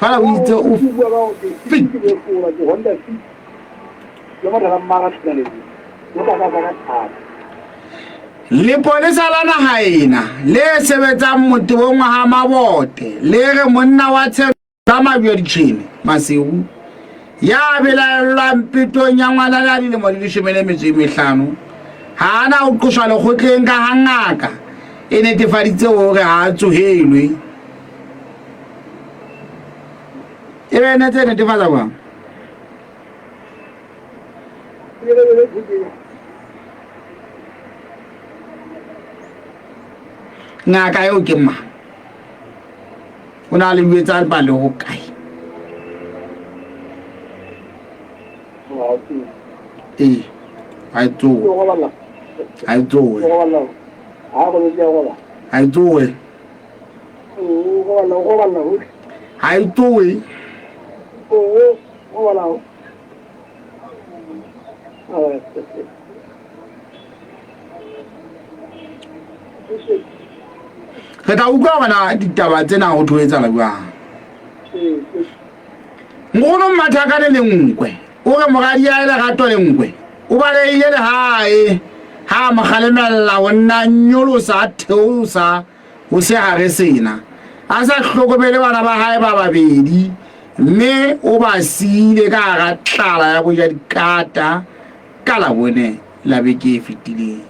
Fela o itse o fit. Lepolesa la naha ena le sebetsang motebong wa ha Mabote le re monna wa Ka Mabjaditšhene Maseru ya belaellwang petong ya ngwanana ya dilemo di 15 ga a na go qoswa lekgotleng ka ga ngaka e netefaditse gore ga a tsogelwe. E be nete e netefatsa bang? Ngaka eo ke mang? O na le jwetsa ba le ho kae? Ee, ha e tsohe. Ha e tsohe. Ha e tsohe. Ha e tsohe. Re tla utlwa hore na ditaba tsena ho tho etsahala jwang. Nkgono Mmathakane le Nkwe o re moradi ya Lerato le Nkwe o balehile lehae ha a mo kgalemella ho nna nyolosa a theosa ho se hare sena a sa hlokomele bana ba hae ba babedi mme o ba siile ka hara tlala ya boja dikata ka Labone la beke e fetileng.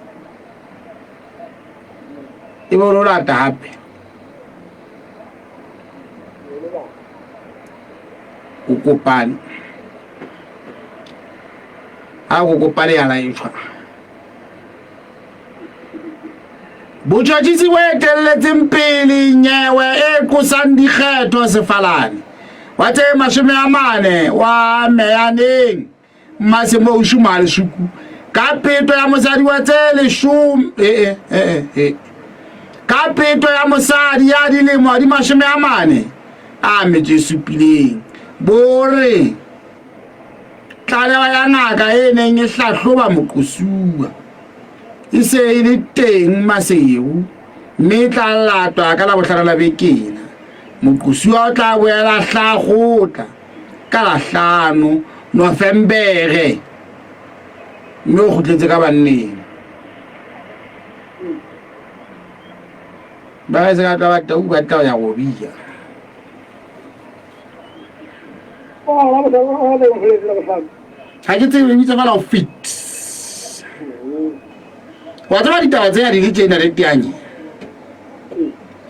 E be o lo lata hape. O kopane. Ha o kopane ya laetjhwa. Botjhotjhisi bo etelletseng pele nyewe e qosang dikgetho Sefalane wa tse 40 wa Meyaneng Mmasemousu Malesuku ka peto ya mosadi wa tse leshome eh, eh, eh, ka peto ya mosadi ya dilemo di 47 bo re tlaleho ya ngaka e neng e hlahloba moqosuwa e se e le teng Maseru mme e tla latwa ka Labohlano la bekena. Moqosuwa o tla boela hlakgotla ka la 5 Nofembere mme o kgutletse ka banneng. Ba re se ka tla ba tau ba tla ya robia. Ga ke tsebe bitsa fela o fit. Wa tseba ditaba tse di le tjena le teanye.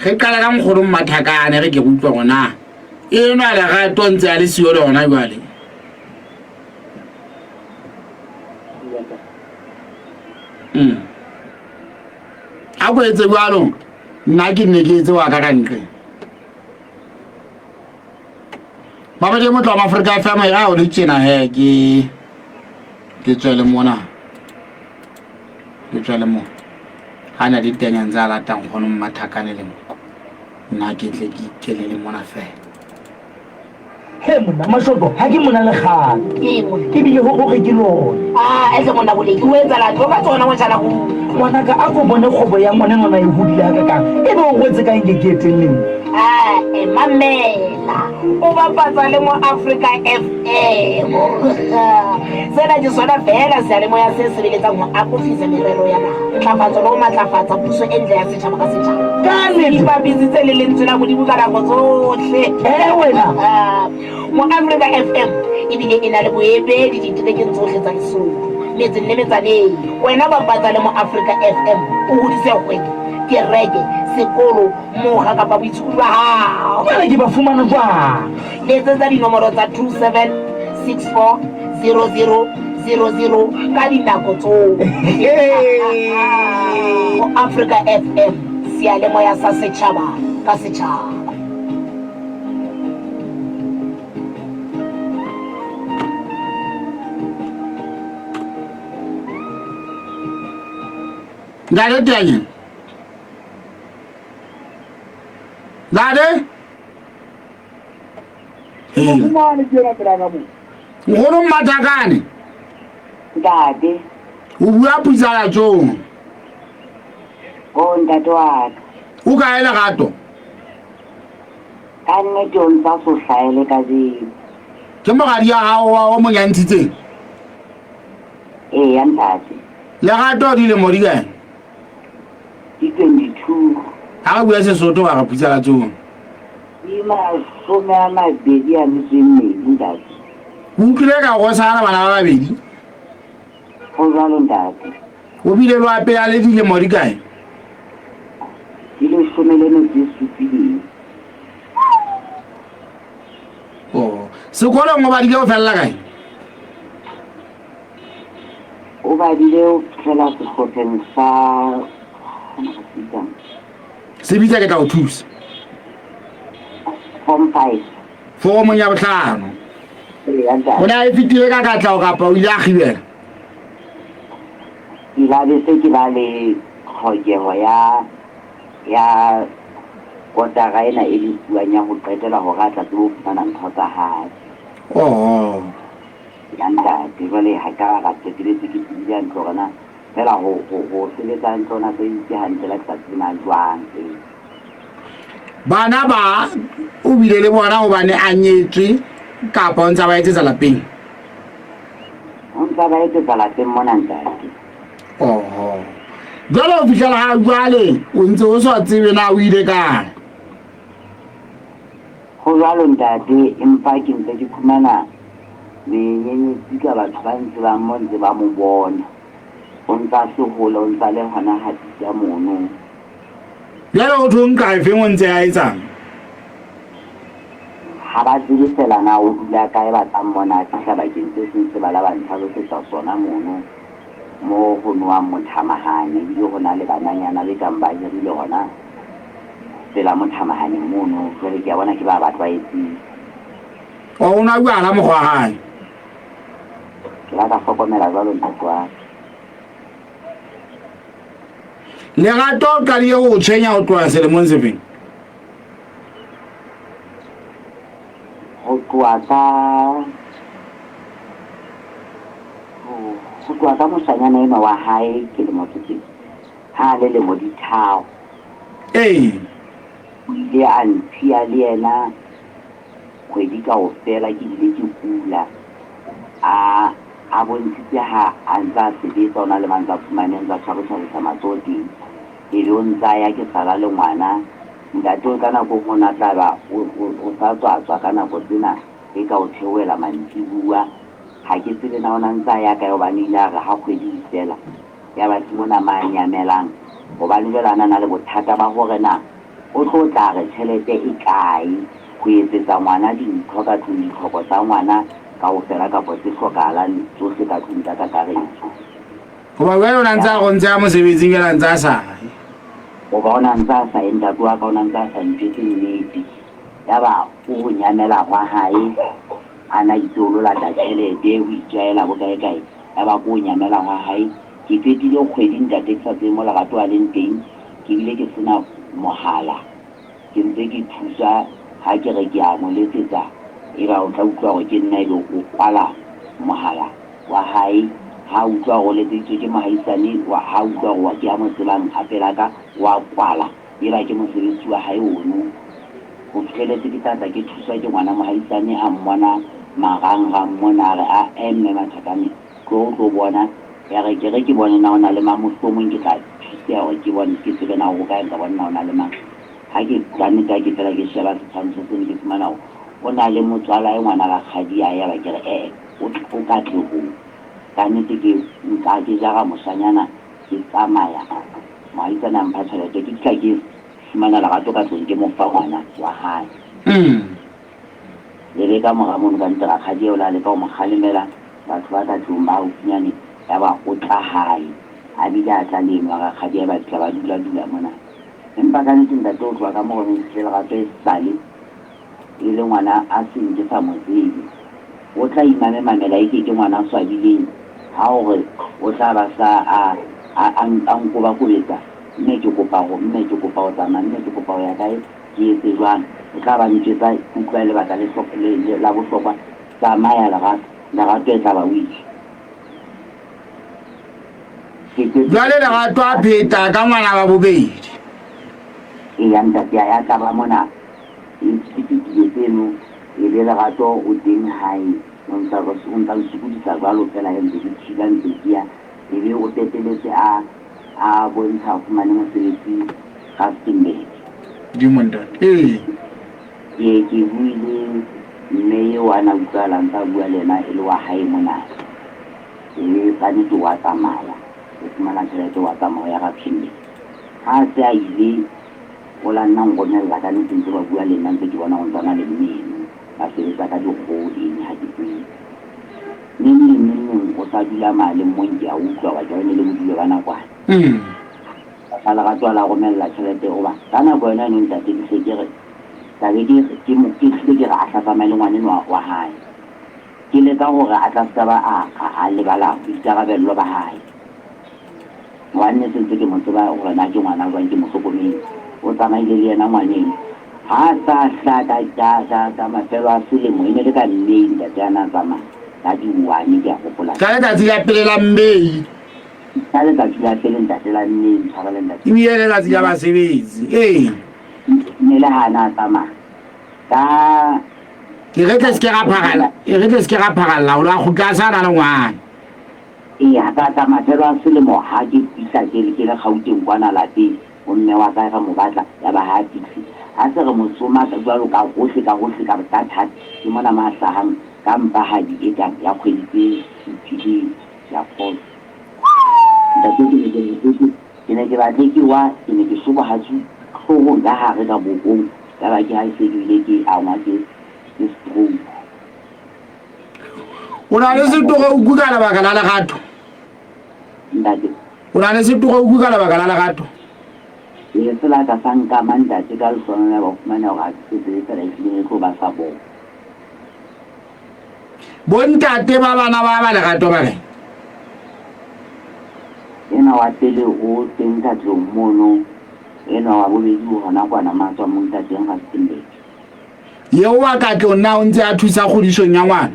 Re qala ka nkgono Mmathakane re ke re utlwa gona. Enwa Lerato ntse a le siyo le hona jwale. Mm. A ko etse jwalo nna ke nne ke etse wa ka ka ntle. Babadi motlo wa Afrika FM ya o le tjena he ke ke tswele mona. Ke tswele mona. Ha na di tenya ntse a latang kgono Mmathakane le nko. Nna ke tle ke ikelele mona fela. He monna Mashoto, ha ke mona le kgale. Ebile ho hore ke lona. Ah, ese monna boleki o etsa tlo ka tsona ngwatjana go. Ngwanaka a ko bone kgwebo ya ngwana ngwana e hodile hakakang. Ebe o rwetse kang ke ke etelleng. Ah, eh, mamela. O bapatsa le mo Africa FM. Sena ke sona feela seyalemoya se sebeletsang ho akofisa merero ya naha. Ntlafatso le ho matlafatsa puso e ntle ya setjhaba ka setjhaba. Ka nnete. Ipapisitse le lentswe la Modimo ka nako tsohle. Eh wena. Mo Africa FM ebile e na le boemedi diterekeng tsohle tsa Lesotho, metseng le metsaneng. Wena bapatsa le mo Africa FM o hodise kgwebo, kereke, sekolo, mokga kapa boitshokodi ba hao. Jwale ke ba fumana jwang? Letsetsa dinomoro tsa 2764 00 00 ka dinako tsohle. Ho Africa FM, seyalemoya sa setjhaba ka setjhaba. Ntate Teanye. Ntate. Nkgono Mmathakane. Ntate. O bua putsala tjong. Oh ntate wa ka. O kae Lerato? Ka nnete o ntsa so hlaele kajeno. Ke moradi ya hao wa o mo nyantshitseng? Eya ntate. Lerato dilemo di kae? Di 22. Ha re bua Sesotho wa re putsa ka tsong. Di 28 ntate. Ke utlwile ka go sala bana ba babedi. Go jwalo ntate. O bile lo apeya le dilemo di kae? Di 17. Oh, sekolong o badile o felela kae? O badile o fela sehlopheng sa se bitsa ke tla o thusa. Form 5. Foromong ya bohlano. O ne a e fetile ka katlego kapa o ile a kgibela? Ke la be se ke ba le tlhokeho ya ya kotara ena e lefuwang ya ho qetela hore a tla tsebe ho fumana ntho tsa hae. Oh. Ya ntate, jwale ha ka ra qeteletse ke tsebile hantle hore na fela ho ho ho sebetsa hantle ona se itse hantle la ke sa tsebe na jwang. Ee. Bana ba o bile le bona hobane a nyetswe kapa o ntse a ba etsetsa lapeng? O ntse a ba etsetsa lapeng mona ntate. Oho. Jwale ho fihlela ha jwale o ntse o sa tsebe na o ile kae? Ho jwalo ntate, empa ke ntse ke fumana menyenyetsi ka batho ba ntsebang mo ntse ba mo bona. O ntse a se hole, o ntse a le hona ha Pita mono. Jwale ho thong ka efeng o ntse a etsang? Ha ba tsebe fela na o dula kae ba tla mmona a fihla bakeng se seng se ba la ba ntlhalosetsa sona mono mo ho nowang mothamahane ebile ho na le bananyana be kang ba hirile hona pela mothamahane mono jwale ke a bona ke ba ba tlwaetseng. O o nwa jwala mokgwa hae. Ke la ka hlokomela jwalo ntate wa ka. Lerato o qadile ho o tshwenya ho tloha selemong sefeng? Ho tloha ka ho tloha ka moshanyana enwa wa hae ke lemo tse pedi ha a le lemo di tharo. Ee. O ile a ntshiya le yena kgwedi kaofela ke bile ke kula. A a bontshitse ha a ntse a sebetsa o na le mantse a fumane ntse a tshwarotshwarisa matsoho teng. Ebe o ntse a ya ke sala le ngwana. Ntate o ka nako nngwe o na tla ba o o sa tswa tswa ka nako tsena e ka o theohela mantsibuwa. Ha ke tsebe na o na ntse a ya kae hobane o ile a re ha kgwedi e fela ya ba ke mona ma nyamelang hobane jwale a na na le bothata ba hore na o tlo tla re tjhelete e kae ho etsetsa ngwana dintho ka tlung, ditlhoko tsa ngwana kaofela kapa tse hlokahalang tsohle ka tlung ka kakaretso. Hoba jwale o na ntse a rontse a mosebetsing jwale a ntse a sa ye. Hoba o na ntse a sa ye ntate wa ka o na ntse a sa ntjwetse nnete. Yaba o ho nyamela hwa hae a na itse o lo lata tjhelete o itjaela bo kae kae. Yaba ko ho nyamela hwa hae. Ke qetile kgwedi ntate ke sa tsebe mo Lerato a leng teng ke bile ke sena mohala. Ke ntse ke thusa ha ke re ke a mo letsetsa eba o tla utlwa hore ke nna ebe o kwala mohala wa hae. Ha a utlwa hore o letseditswe ke mohaisane wa ha a utlwa hore ke ya mo tsebang a pela ka wa kwala eba ke mosebetsi wa hae ono. Ho fihleletse ke tla tla ke thuswa ke ngwana mohaisane a mmona marangrang mona a re a mme Mathakame tlo o tlo bona. Ya re ke re ke bone na o na le mang, mohlomong ke tla thuseha hore ke bone, ke tsebe na o hokae, nka bona na o na le mang. Ha ke, ka nnete ha ke fela ke sheba setshwantsho seno ke fumana hore o na le motswalae ngwana rakgadiae, yaba ke re e-e, o, o Katlehong. Ka nnete ke nka ke jara moshanyana ke tsamaya, mohaisane a mpha tjhelete, ke fihla ke fumana Lerato ka tlung ke mo fa ngwana wa hae. Le be ka mora mono ka nnete rakgadi eo la leka ho mo kgalemela batho ba ka tlung ba haufinyane yaba o tla hae a bile a tla le enwa rakgadi ae ba fihla ba dula dula mona. Empa ka nnete ntate o tloha ka mo robeditse Lerato esale e le ngwana a seng ke sa mo tsebe. O tla imamemamela eke ke ngwana a swabileng ha o re o tla ba sa a a a nkobakobetsa mme ke kopa ho mme ke kopa ho tsamaya mme ke kopa ho ya kae. Ke etse jwang? O tla ba ntjwetsa, ke utlwa lebaka le le, le, la bohlokwa. Tsamaya, Lerato. Lerato e tla ba o ile. Ke ke. Jwale Lerato a pheta ka ngwana wa bobedi. Eya, ntate, ya tla ba mona. Ke fetile tseno, e be Lerato o teng hae, o ntsa o ntsa nsokodisa jwalo feela he ntse ke thila ntse ke ya, e be o qetelletse a a bontsha a fumane mosebetsi Rustenburg. Modimo ntate. Ee. Ke ke bue le mme eo a na utlwahala ntse a bua le yena e le wa hae mona. E be ka nnete wa tsamaya, o fumana tjhelete wa tsamaya o ya Rustenburg. Ha a se a ile O la nna nromella ka nnete ntse ba bua le nna ntse ke bona o ntsana le mme eno ba sebetsa ka dikgoho eng ha ke tsebe. Neng neng neng neng o sa dula male mong ke a utlwa hoba ke re ne le bodulo ba nakwana. Ka Lerato a la romella tjhelete hoba ka nako yona eno ntate ke hle ke re tla be ke ke mo ke hlile ke re a hla tsamaye le ngwanenwa wa hae. Ke leka hore a tla ska ba a a a lebala boikarabello ba hae. Hobane ne sentse ke mo tseba hore na ke ngwana jwang, ke mo hlokometse. O tsamaile le yena ngwaneno. Ha a sa hla ka, ka, ka, ka mafelo a selemo, e ne le ka May ntate a na tsamaya, ka di-one ke a hopola. Ka letsatsi la pele la May. Ka letsatsi la pele ntate la May, ntshwarele ntate. Ebile e le letsatsi la basebetsi, ee. E ne le ha a na tsamaya. Ka. E re tle se ke ra pharalla, e re tle se ke ra pharalla, o la kgutla a sa na le ngwana. Eya, ka tla mafelo a selemo ha ke fihla ke le, ke le Gauteng kwana lapeng, ho mme wa ka re mo batla, yaba ha a fihle. Ha se re mo tsoma ka jwalo ka hohle ka hohle ka ka thata, ke mona mo a hlahang ka mpahadi e kang ya kgwedi tse supileng. Ke a kgolwa. Ntate, ke ne ke ke, ke ne ke batle ke wa, ke ne ke hlobohatswe hloohong ka hare ka bokong, yaba ke ha se ke bile ke angwa ke, ke stroke. O na le setorouku ka lebaka la lerato? Ntate. O na le setorouku ka lebaka la lerato? Ee, se la ka sa nkama ntate ka lehlonolo ya ba fumana hore ha ke se tsebe fela ehlile e tlo ba sa bona. Bontate ba bana ba ba lerato ba re? Enwa wa pele o teng ka tlong mono, enwa wa bobedi o hona kwana matswa mo ntateng Rustenburg. Yeo wa Katlong na o ntse a thusa kgodisong ya ngwana?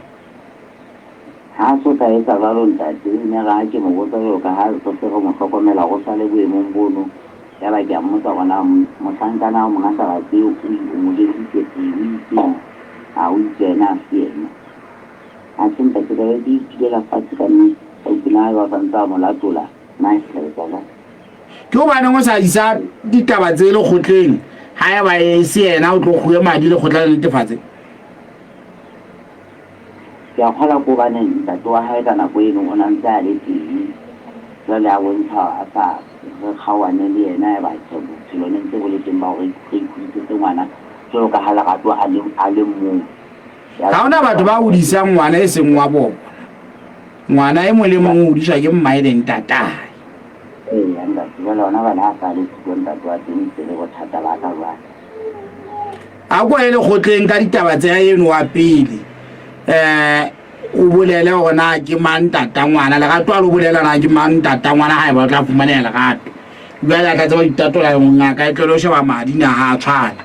Ha a so ka etsa jwalo ntate, e ne re ha ke mo botsa jwalo ka ha re se re mo hlokomela hore o sa le boemong bono, yaba ke a mmotsa hore na mohlankana wa monga taba tse o o mo jwetsitse eng, o itseng, a o itse yena ha se yena. Atjhe ntate, ka be ke itulela fatshe ka nnete, ka utlwa na haeba o sa ntse a mo latola, na ke tla etsa jwang? Ke hobaneng o sa isa ditaba tse lekgotleng haeba e se yena o tlo kguwe madi lekgotla le netefatse? Ke a kgola ko hobane ntate wa hae ka nako eno o na ntse a le teng, jwale a bontsha a sa re kgaohane le yena eba tjhe bophelo ne ntse bo le teng ba hore re ikgodisetse ngwana jwalo ka ha Lerato a le a le mong. Ha hona batho ba hodisang ngwana e seng wa bona. Ngwana e mong le mong o hodiswa ke mmae le ntatae. Eya ntate, jwale hona jwale ha sa le siko ntate wa teng se le bothata ba ka jwale. A ko ye lekgotleng ka ditaba tsa eno wa pele. Eh o bolele hore na ke mang ntata ngwana. Lerato a lo bolela na ke mang ntata ngwana haeba o tla fumaneha Lerato. Jwale a tla tseba ho itatola ngaka e tlohele ho sheba madi na ha a tshwana.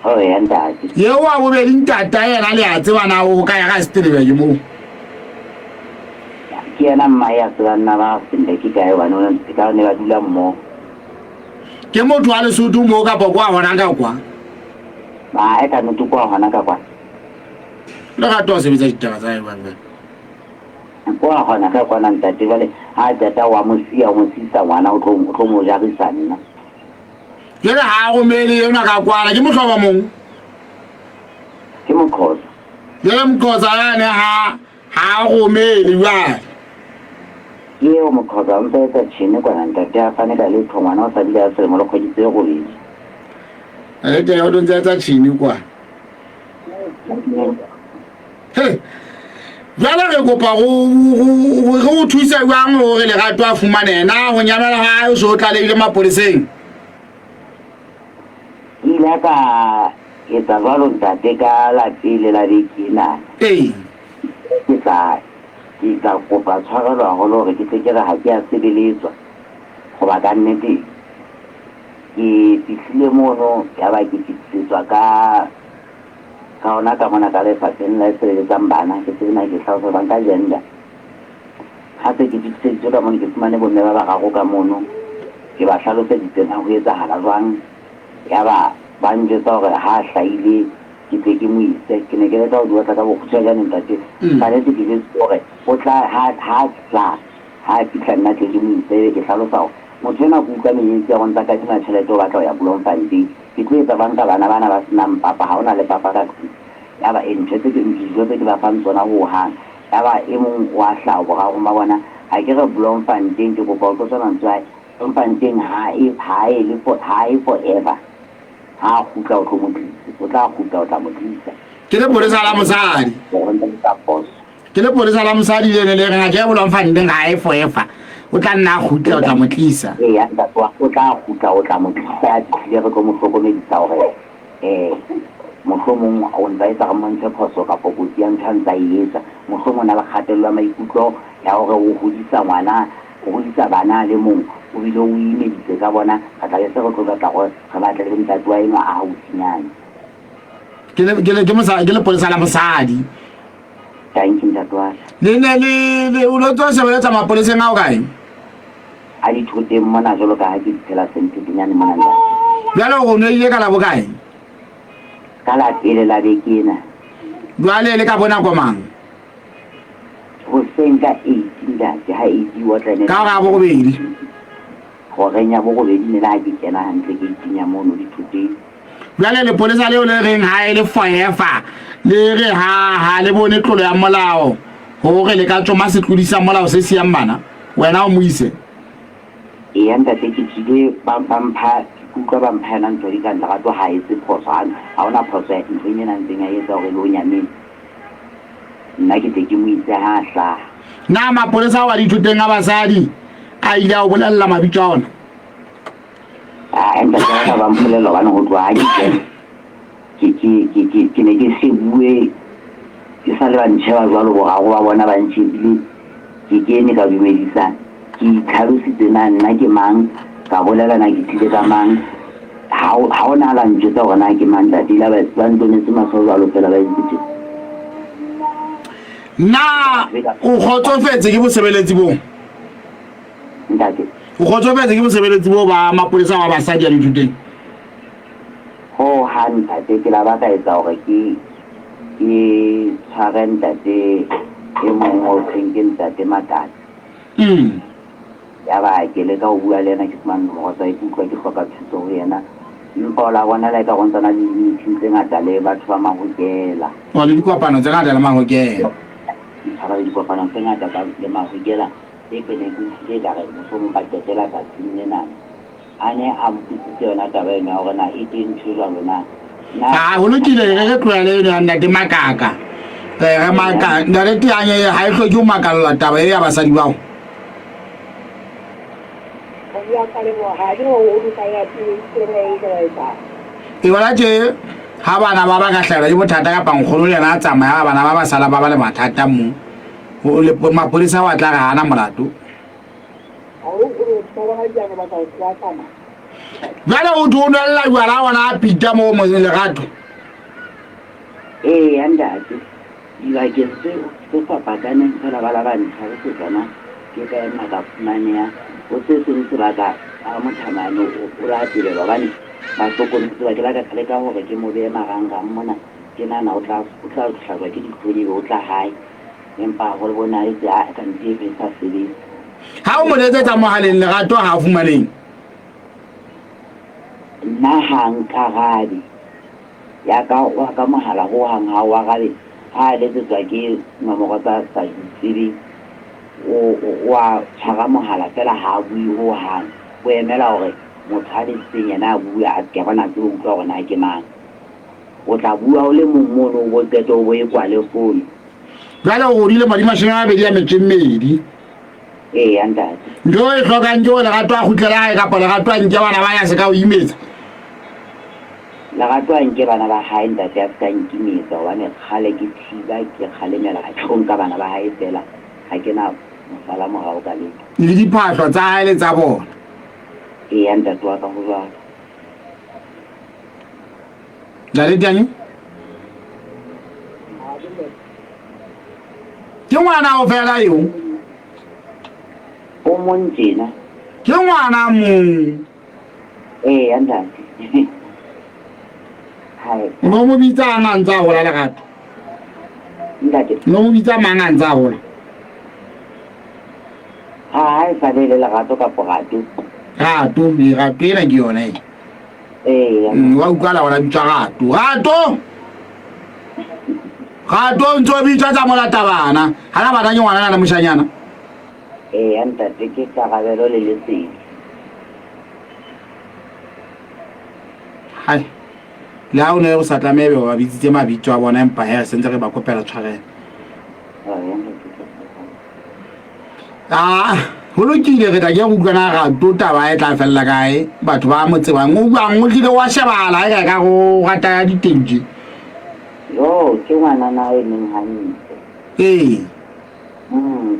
Oh ya ntate. Yeo wa bobedi ntata yena le a tseba na o kae ga setelebe ke moo. Ke yena mma ya tsebang na ba Rustenburg ke kae hobane o ne ka ne ba dula mmoho. Ke motho wa Lesotho moo kapa kwa hona ka kwa? Ba e ka nnete kwa hona ka kwa. Lerato o sebetsa ditaba tsa hae jwang jwale? Kwa hona ka kwana ntate jwale ha qeta wa mo siya o mo siisa ngwana o tlo o tlo mo jarisa nna. Jwale ha a romele enwa ka kwana, ke mohlobo mong. Ke Moqhosa. Jwale Moqhosa yane ha ha a romele jwale. Ke eo Moqhosa o ntse a etsa tjhene kwana ntate a fane ka letho ngwana o sa bile a selemo le kgwedi tse robedi. Ete o ntse a etsa tjhene kwana. He. Jwale re kopa go re o thuse jwang hore Lerato a fumane na ho nyamela ha hae o se o tlalehile mapoleseng? Ke ile ka etsa jwalo ntate ka la pele la beke ena. Ee. Ke tla ke tla kopa tshwarelo haholo hore ke tle ke re ha ke a sebeletswa hoba ka nnete ke fihlile mono yaba ke fetisetswa ka Ka hona ka mona ka lefapheng le sebeletsang bana, ke tsebe na ke hlalosa jwang ka gender. Ha se ke fetiseditswe ka mono, ke fumane bomme ba bararo ka mono, ke ba hlaloseditse na ho etsahala jwang. Yaba Ba njwetsa hore ha a hlahile ke tle ke mo ise. Ke ne ke leka ho di otla ka bokgutshwanyane ntate. Kannete ke jwetsitse hore o tla ha ha tla ha a fihla nna tle ke mo ise. Ebe ke hlalosa hore motho enwa ke utlwa menyetsi ya hore o ntsa kadima tjhelete o batla ho ya Bloemfontein. Ke tlo etsa jwang ka bana bana ba se nang papa? Ha ho na le papa ka tlung. Yaba e ntho tse ke dijo tse ke ba fang tsona ho hang. Yaba e mong wa hlaha borarong ba bona, ha ke re Bloemfontein ke kopa o tlotse mantswe a hae. Bloemfontein ha e ha e le for ha e forever. Ha a kgutla o tlo mo tlisa. O tla kgutla o tla mo tlisa. Ke lepolesa la mosadi. Hore nka etsa phoso. Ke lepolesa la mosadi lene le reng a ke Bloemfontein ha e forever. O tla nna a kgutla o tla mo tlisa. Eya ntate wa o tla kgutla o tla mo tlisa a fihlile re tlo mo hlokomedisa hore um mohlomong o ntsa etsa re mmontshe phoso kapo kotsi ya ntho a ntsa e etsa. Mohlomong o na le kgatello ya maikutlo ya hore o hodisa ngwana, o hodisa bana a le mong, o bile o imeditse ka bona. Re tla be se re tlo batla hore re batle le ntate wa enwa a haufinyane. Ke le ke le ke mosa ke lepolesa la mosadi. Thank you ntate wa ka. Le ne le le o lo tlo sebeletsa mapoleseng a o kae? A dithoteng mona jwalo ka ha ke phela Senthutunyane mona ntate. Jwale o nwehile ka la bokae? Ka la pele la beke ena. Jwale le ka bonako mang? Hoseng ka 8 ntate, ha 8 e otla ene. Ka hora ya borobedi. Horeng ya borobedi ne le ha ke kena hantle gate-ing ya mono dithoteng. Jwale lepolesa leo le reng ha e le forever le re ha ha le bone tlolo ya molao hore le ka tsoma setlodi sa molao se siyang bana wena o mo ise. Eya ntate ke tswile ba ba mpha ke utlwa ba mpha yona ntho di kang Lerato ha etse phoso ha ha hona phoso nthong ena ntseng a etsa hore le o nyametse nna ke tle ke mo itse ha a hlaha. Na mapolesa ao a dithoteng a basadi a ile a o bolella mabitso a ona? Ae ntate wa ka ba mpolella hobane ho tloha ha ke kena ke ke ke ke ke ne ke shebuwe ke sa le ba ntjheba jwalo boraro ba bona ba ntjhebile ke kene ka dumedisa ke itlhalositse na nna ke mang ka bolela na ke tlile ka mang ha o na la ntjwetsa hore na ke mang ntate ile ba ba ntonetse mahlo jwalo fela ba entse tje. Na o kgotsofetse ke bosebeletsi boo? Ntate. O kgotsofetse ke bosebeletsi boo ba mapolesa wa basadi a dithuteng? Ho hang ntate, ke la ba ka etsa hore ke ke tshware ntate e mong o thweng ke ntate Makatsa. Yaba ke leka ho bua le yena ke fumane nomoro tsa hae, ke utlwa ke hloka thuso ho yena. Empa o la bona la eka go ntse na le di-meeting tse ngata le batho ba Mahokela. O le dikopano tse ngata le Mahokela. Ke tshwara le dikopano tse ngata tsa le Mahokela. E ke ne ke utlwile ekare mohlomong ba qetela tsatsing lena. A ne a mpotsitse yona taba eno ya hore na e teng ntho e jwalo na. Na A ho lokile re re tlohele eno ya ntate Makaka. Eh, re maka ntate Teanye ha e hloke ho makalla taba e ya basadi bao. E bona tje ha bana ba ba ka hlahelwa ke bothata kapa nkgono le yena a tsamaya bana ba ba sala ba ba le mathata mo. Mapolesa wa tla re hana molato. Jwale o tho o nwella jwala ona a pita moo motseng Lerato. Eya ntate, dibakeng tse tse fapakaneng fela ba la ba ntlhalosetsa na ke ka ema ka fumaneha ho se seng sebaka sa mothamane o la tebelwa hobane ba hlokometse ba ke la ka leka hore ke mo behe marangrang mona ke nahana o tla o tla hlajwa ke dihlong ebe o tla hae. Empa ho bonahetse a kante e sa sebetse. Ha o mo letsetsa mohaleng Lerato ha a fumaneng. Nna ha nkarabe. Ya ka wa ka mohala ho hang ha o arabe. Ha a letsetswa ke nomoro tsa sa di tsebeng o wa tshwara mohala fela ha a bue ho hang. O emela hore motho a letsitseng yena a bue a ke bona a tsebe ho utlwa hore na ke mang. O tla bua o le mong mono o bo qete o bo e kwale fono. Jwale o godile madi 28. Eya ntate. Ntho e hlokang ke gore Lerato a kgutlele hae kapa Lerato a nke bana ba ya se ka o imetsa. Lerato a nke bana ba hae ntate a se ka nkimetsa hobane kgale ke thiba ke kgalemela a tlo nka bana ba hae fela ha ke na mosala morao ka letho. Le diphahlo tsa hae le tsa bona. Eya ntate wa ka ho jwalo. Nalediane? Ke ngwana o fela eo? O mong tjena. Ke ngwana mong. Eya ntate. Hae. O no mo bitsa ang a ntse a hola Lerato? Ntate. O no mo bitsa mang a ntse a hola? Ha ha e sale le Lerato kapo Rato. Rato, ee, Rato ena ke yona e. Ee. Wa utlwala gona bitswa Rato. Rato! Rato o ntse o bitswa tsa molata bana. Ha la bana ke ngwanana le moshanyana. Ee, ntate ke Karabelo le Lesedi. Hai. Le ha o ne o sa tlameha ebe o ba bitsitse mabitso a bona empa he sentse re ba kopela tshwarelo. Ah, ho lokile re tla ke re utlwana Rato taba e tla fella kae batho ba mo tsebang o buang o tlile wa shebahala e ka ka go rata ya diteng tje. Jo, ke ngwanana a emeng hantle. Ee.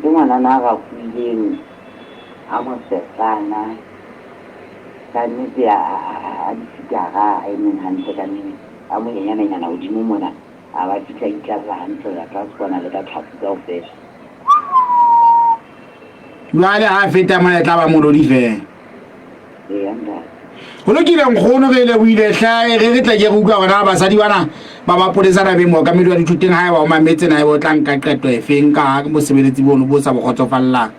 Ke ngwanana a rafuileng a mosehlana ka nnete a difikara a emeng hantle ka nnete a monyenyananyana hodimo mona a ba fihla itlalla hantle ho ya tlase kwana le ka tlhafu kaofela. Jwale ha feta mona e tla ba molodi fela. Eya ntate. Ho lokile nkgono re lebohile hle re re tle ke re utlwa hore na basadi bana ba mapolesa nabeng mookamedi wa dithoteng ha eba o mametse na ebe o tla nka qeto efeng ka bosebeletsi bono bo sa bo kgotsofallang.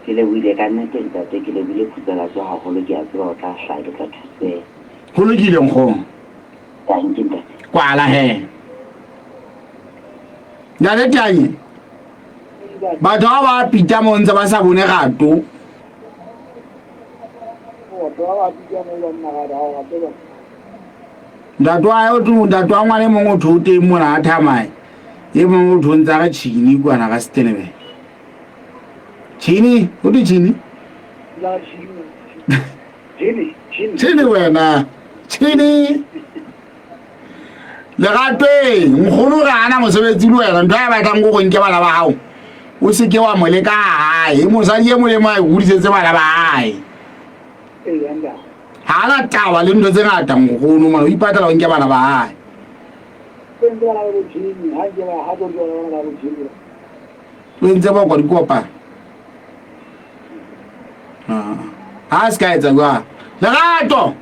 Ke lebohile ka nnete ntate, ke lebohile Phutsalatso haholo, ke a tseba o tla hlaha ke tla thuseha. Ho lokile nkgono. Dankie ntate. Kwala he. Ntate Tanye. Batho ba ba pita mo ntse ba sa bone rato. Ntate wa hae o tlo ntate wa ngwana e mong o tho o teng mona a thamae. E mong o tho ntse a re tjhini kwana ka Stenebe. Tjhini, o thwe tjhini? Tjhini wena. Tjhini. Lerateng, nkgono re hana mosebetsi le wena. Ntho ya batlang ko go nke bana ba gago. O se ke wa mo leka hae. Mosadi e molemo a e hodisetse bana ba hae. Ha ana taba le ntho tse ngata nkgono mona o ipatlela o nke bana ba hae. O entse ba kwa dikopano. Ha se ka etsa jwang. Lerato.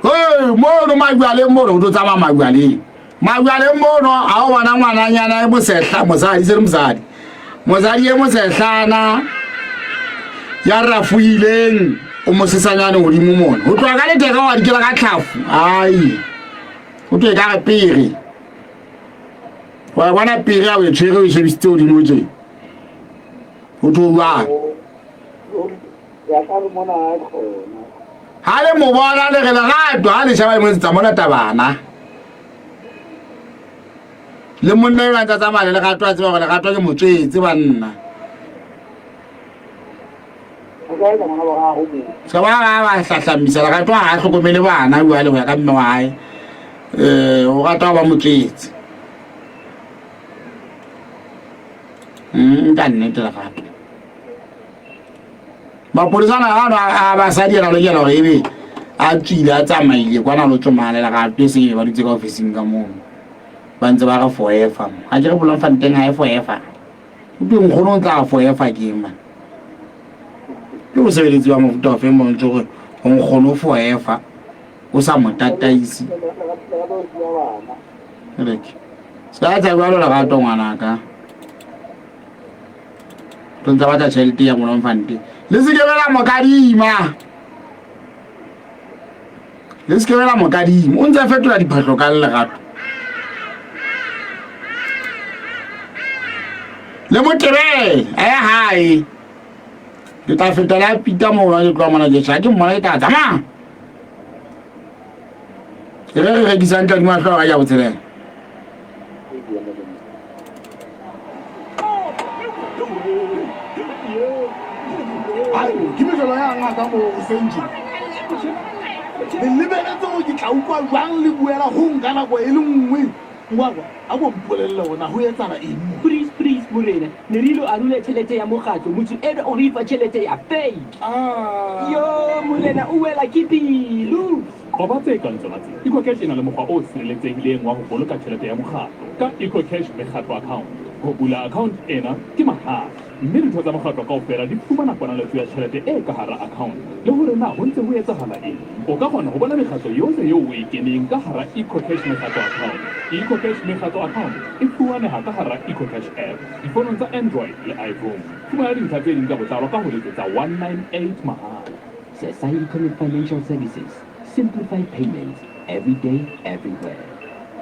Hey, mono majwaleng mono o tlo tsamaya majwaleng. Majwaleng mono ha o bona ngwananyana e mosehla mosadi se le mosadi. Mosadi e mosehlana ya rafohileng o mosesanyane hodimo mona. Ho tloha ka letheka wa dikela ka tlhafu. Ai. O tlo e ka re pere. Wa bona pere ha o e tshwere o e shebisitse hodimo tje. Ho tlo jwang? Ha le mo bona le re lerato ha le sheba le mo etsetsa mona tabana. Le monna eo a ntsa tsamaya le lerato a tseba hore lerato ke motswetse banna. Se ba ba ba hlahlamisa lerato ha a hlokomele bana jwale ho ya ka mme wa hae. Eh o rata ho ba motswetse. Ka nnete lerato. Mapolesa ana ano a basadi ana lokela hore ebe a tswile a tsamaile kwana lo tsomana le lerato e seng ebe ba dutse ka ofising ka mono. Ba ntse ba re forever. Ha ke re Bloemfontein ha e forever. Utlwe nkgono o tla forever ke eng man? Ke mosebeletsi wa mofuta ofe mo ntse gore nkgono forever o sa mo tataise. Reke. Se ka etsa jwalo lerato ngwanaka. Re ntse batla tjhelete ya Bloemfontein. Le se ke be la mo kadima. Le se ke be la mo kadima. O ntse a fetola diphahlo ka lerato. Le mo tebele a ye hae. Ke tla feta la pita mo ke tloha mona ke tjha ke mmona ke tla tsamaya. Ke re re rekisang tla di mahlo a ya botshelela. Ke mehlolo ya ngaka mo hoseng tje. Le lebeletse hore ke tla utlwa jwang le buela ho nka nako e le nngwe. Ngwakwa, a ko mpolelle hore na ho etsahala eng mo. Please, please, morena, ne re ilo arola tjhelete ya mokgatlo, motho enwa o re fa tjhelete ya fake. Yo, morena o wela ke pelo. Qoba tse kang tsona tse. EcoCash e na le mokgwa o sireletsehileng wa ho boloka tjhelete ya mokgatlo. Ka EcoCash Mekgatlo Account. Ho bula account ena ke mahala, mme ditho tsa mokgatlo kaofela di fumana ponaletso ya tjhelete e ka hara account le hore na ho ntse ho etsahala eng. O ka kgona ho bona mekgatlo yohle eo o e keneng ka hara EcoCash Mekgatlo Account. EcoCash Mekgatlo Account e fumaneha ka hara EcoCash app difonong tsa Android le iPhone. Fumana dintlha tse ding ka botlalo ka ho letsetsa 198 mahala. Sesa Economic Financial Services, Simplify payments every day, everywhere.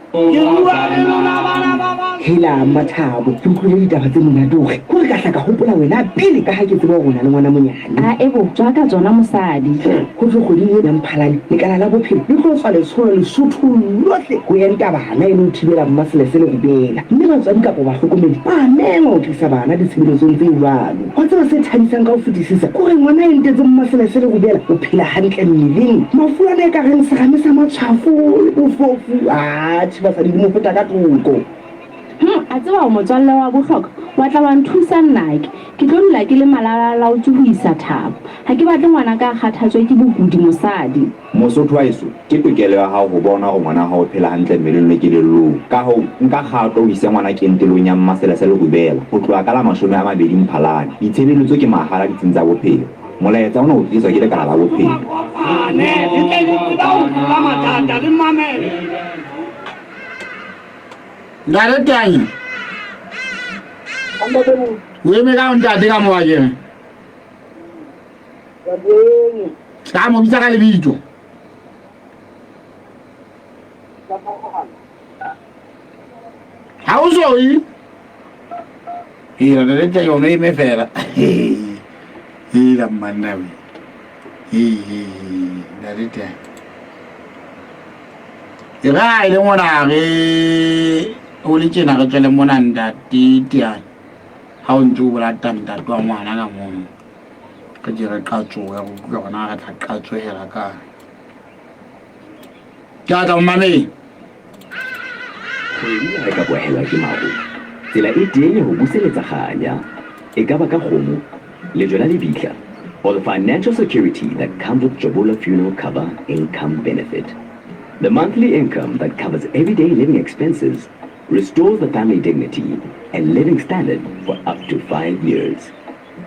Ke bua le lona bana ba ba. Hela Mmathabo, ke utlwile ditaba tse monate hore kore ka hla ka hopola wena pele ka ha ke tseba hore o na le ngwana monyane. Ae bo, tswa ka tsona mosadi. Ho thwe kgweding ena ya Mphalane, lekala la bophelo le tlo tswa letsholo Lesothong lohle ho enta bana e le ho thibela mmaselese le rubella. Mme batswadi kapa bahlokomedi ba mengwa ho tlisa bana ditshebeletsong tse jwalo. Wa tseba se thabisang ka ho fetisisa ke hore ngwana a entetseng mmaselese le rubella o phela hantle mmeleng. Mafu ana e ka reng serame sa matshwafo le bofofu, atjhe basadi di mo feta ka thoko. Hum, a tseba o motswalle wa bohlokwa, wa tla wa nthusa nnake. Ke tlo dula ke le malalalaotswe ho isa Thabo. Ha ke batle ngwanaka a kgathatswe ke bokudi mosadi. Mosotho wa heso, ke tokelo ya hao ho bona hore ngwana wa hao o phela hantle mmeleng le kelellong. Ka hoo, nka kgato o ise ngwana kentelong ya Mmaselese le Rubella ho tloha ka la 20 Mphalane. Ditshebeletso ke mahala ditsing tsa bophelo. Molaetsa ona o tliswa ke Lekala la Bophelo. Ntate Tanya. O eme ka ntate ka mowa kere. Ka mo bitsa ka lebitso. Ha o so e. Ee, ntate Tanya o eme fela. Ee, la mmanna we. Ee, ntate Tanya. E re ha e le mona re o le tjena re tswele mona ntate Teane. Ha o ntse o bolata ntate wa ngwana ka mono. Re ke re qatsohe re utlwe hore na re tla qatsohela kae. Ke a tla mo mamela. Kgwedi ha e ka kwahelwa ke maru, tsela e teng ya ho buseletsa kganya, e ka ba ka kgomo, lejwe la lebitla, or the financial security that comes with Jobula Funeral Cover Income Benefit. The monthly income that covers everyday living expenses restores the family dignity and living standard for up to 5 years.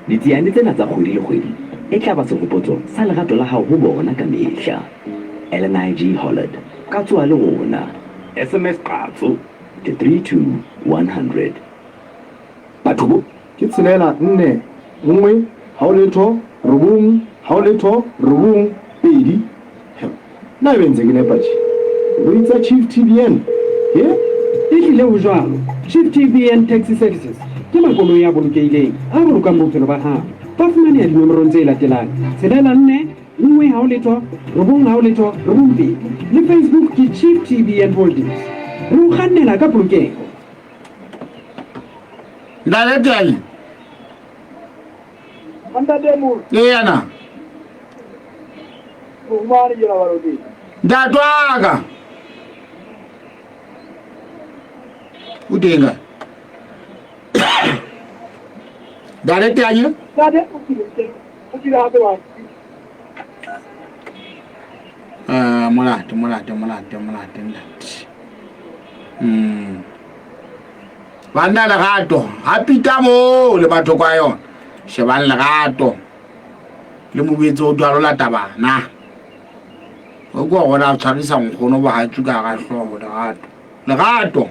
Ditsiane tsena tsa kgwedi le kgwedi e tla ba sehopotso sa lerato la hao ho bona ka mehla. LNIG Hollard, ka tsoha le rona. SMS Qatso to 32100. Batho bo. Ke tshelela nne nngwe hao letho robong hao letho robong pedi. Hell, na ebe ntse ke nepa tje? Koloi tsa Chief TBN, he? Ehlile ho jwalo. Chief TBN Taxi Services ke makoloi a bolokehileng a bolokang bophelo ba hao. Ba fumaneha dinomorong tse latelang, tshelela nne nngwe hao letho robong hao letho robong pedi. Le Facebook ke Chief TBN Holdings. Re o kgannela ka polokeho. Ntate Teng. Ntate Moro. Ee na. Fumane ke la baloteng. Ntate wa ka. O teng kae? Ntate Teng. Ntate o kile o kile hape wa. Eh, molate, molate, molate, molate, ntate. Mm. Banna lerato, ha pita moo le batho kwa yona. Shebang lerato. Le mo boetse o jwalo lata bana. O kwa gona a tshwarisa nkgono bohatsu ka hara hlooho lerato. Lerato.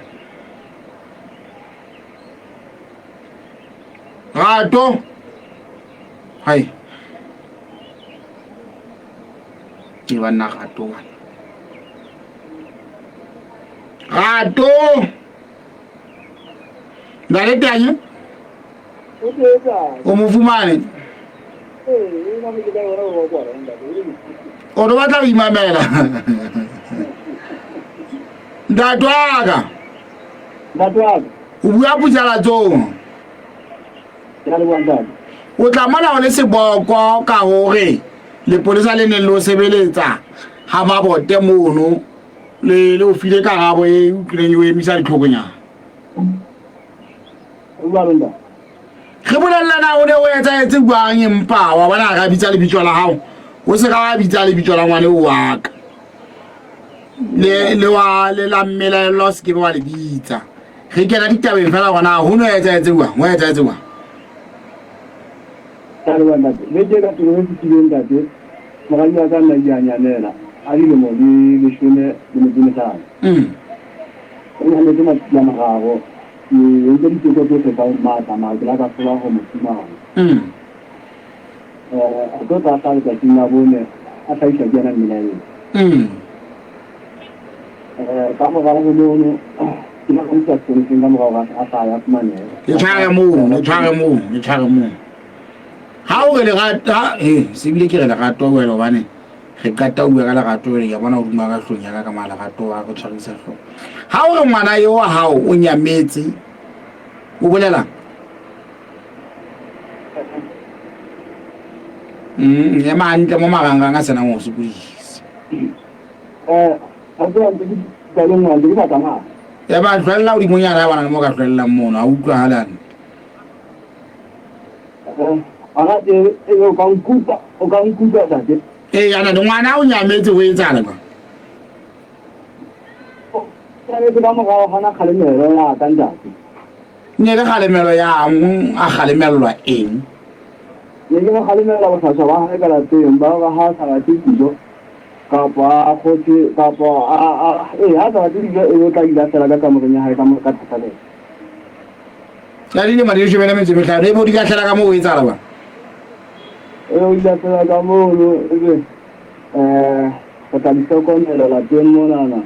Rato. Hai. Ke banna rato bana. Rato. Ntate Tanya. O mo fumane. O no batla ho imamela. Ntate wa ka. Ntate wa ka. O bua phuthalatsong. Ke a leboha ntate. O tla mona o le seboko ka hore lepolesa le neng le o sebeletsa ha mabote mono le le o file karabo e utlwileng e o emisa ditlhokonyana. Re bolellana o ne o etsahetse jwang empa wa bona ka bitsa lebitso la hao o se ka wa bitsa lebitso la ngwane wa ka le le wa le la mmelaelwa o se ke be wa le bitsa. Re kena ditabeng fela gona ho no etsahetse jwang? Ho etsahetse jwang? Ka leboha ntate. Beke e ka pele ho fetileng ntate, moradi wa ka nna ile a nyamela a dilemo di leshome le metso e mehlano. O nyametse matsatsi a mararo. Ke entse diteko tsohle tsa matla mara ke la ka hlola ho mo fumana. A tlo tla hlaha letsatsing la bone a hlahiswa ke yena mmelaeng. Ka morao ho mono ke la isa sepoleseng ka morao hore a hlahe a fumanehe. Le tshware moo, le tshware moo, le tshware moo. Ha o re lerato, ha eh se bile ke re lerato wena hobane re qeta ho bua ka lerato jwale ke a bona o duma ka hlong ya ka ka mara lerato wa re tshwarisa hlooho. Ha o re ngwana eo wa hao o nyametse o bolelang? Ema hantle mo marangrang a senang ho sokodisa. Eh, ha ke ntse ke qalong wa ntse ke sa tsamaya. Ya ba hlwella hodimonyana ya bana le mo ka hlwellang mono, a utlwahale hantle. Ana ke e o ka nkutlwa, o ka nkutlwa ntate. Ee, yana le ngwana o nyametse ho etsahala jwang? O nyametse ka morao hana kgalemelo ya ka ntate. Ne le kgalemelo yang a kgalemellwa eng? Ne ke mo kgalemela bohlaswa ba hae ka lapeng ba hore ha a sa batle dijo kapa a kgotse kapa a a ee ha a sa batle dijo ebe o tla di lahlela ka kamoreng ya hae ka ka tlasa beke. Ya dilemo di leshome le metso e mehlano ebe o di lahlela ka moo o etsahala jwang? Ebe o di lahlela ka mono ebe um re tla di hlokomela lapeng monana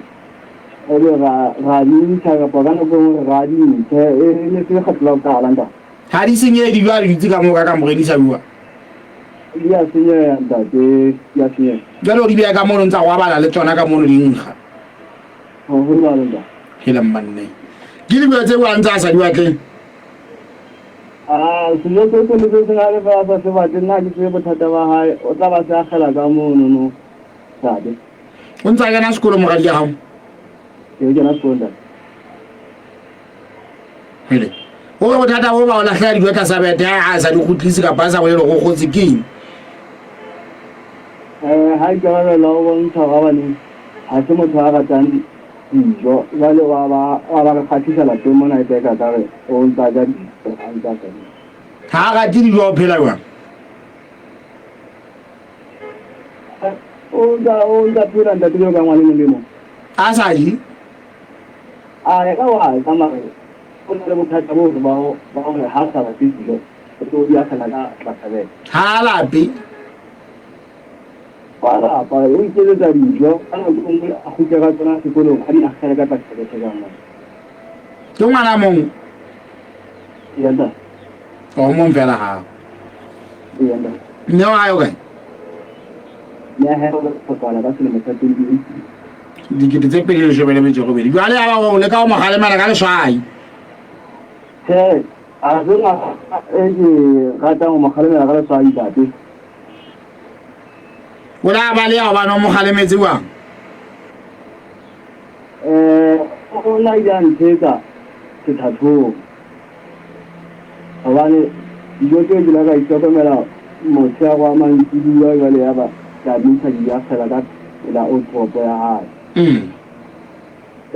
ebe ra ra di ntsha kapa ka nako e nngwe re ra di ntshe e ne se lekgetlo la ho qala ntate. Ha di senyehe dijo ha di dutse ka moo ka kamoreng di sa bua. Di a senyeha ntate, di a senyeha. Jwale o di beha ka mono ntsa robala le tsona ka mono di nkga. Ho ho jwalo ntate. Hele mmanne. Ke dijo tse buang tsa sa di batleng. Ah, sejo se seng le se seng ha le fa sa se batle nna ha ke tsebe bothata ba hae, o tla ba se akgela ka mono no. Ntate. O ntse a kena sekolo moradi ya hao? Ee, o kena sekolo ntate. Hele. O re bothata bo ba o lahlela dijo tlasa bethe ha a sa di kgutlise kapa a sa bolele go kgotse ke eng? Eh, ha ikarabela o bontsha hore hobane ha se motho a ratang dijo jwale wa ba wa ba re kgathisa lapeng mona e ka ka re o ntsa ja dijo a ntsa ja dijo. Ha a rate dijo o phela jwang? O ntsa o ntsa phela ntate jwalo ka ngwana e mong le e mong. A sa je? A ya ka wa ja mare o na le bothata bo ba ba hore ha sa batle dijo o tlo di akgela ka tlasa beke. Ha a lape? Wa lapa, o iketsetsa dijo ka nako e nngwe a kgutle ka tsona sekolong a di akgele ka tlasa bethe ka mona. Ke ngwana mong? Eya ntate. O mong fela ha. Eya ntate. Mme wa hae o kae? Mme wa hae o hlokahla ka selemo sa 2018. 2018. Jwale ya ba o leka ho mo kgalemela ka leswai. Tjhe, ha se ngaka e ke ratang ho mo kgalemela ka leswai ntate. O la baleha hobane o mo kgalemetse jwang? Eh, o na ile a nthetsa sethathong. Hobane dijo tseo ke la ka itlhokomela motshehare wa mantsibuya jwale ya ba ke a di ntsha ke di akgela ka pela otropo ya hae.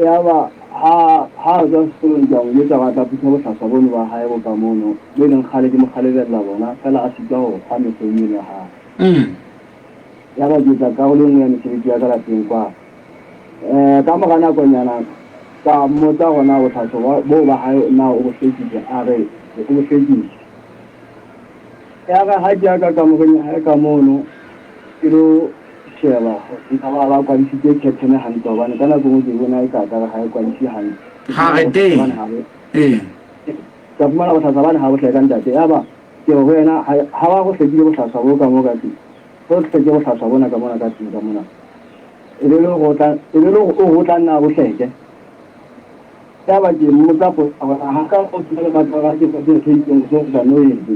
Yaba ha ha a tswa sekolong ke a mo jwetsa hore a tla phutha bohlaswa bono ba hae bo ka mono, bo e leng kgale ke mo kgalebella bona, feela a sitwa ho kgwa mehleng eno ya hae. Yaba ke etsa karolo e nngwe ya mesebetsi ya ka lapeng kwa. Eh, ka mora nakonyana ka mmotsa hore na bohlaswa boo ba hae na o bo hlwekile, a re o bo hlwekile. Yare ha ke ya ka kamoreng ya hae ka mono ke lo sheba nka ba ba kwadisitse curtain hantle hobane ka nako nngwe ke bona e ka ka re ha e kwadise hantle. Gareteng. Ee. Ka fumana bohlaswa bane ha bo hleka ntate. Yaba ke re ho yena ha ba go hlekile bohlaswa bo ka mo ka tlung. Go hleke bohlaswa bona ka mona ka tlung ka mona. E be le hore o tla e be le hore o re o tla nna a bo hleke. Yaba ke mmotsa potso hore ha ka o tseba le batho ba ke sa ntho e itseng so sa no etse.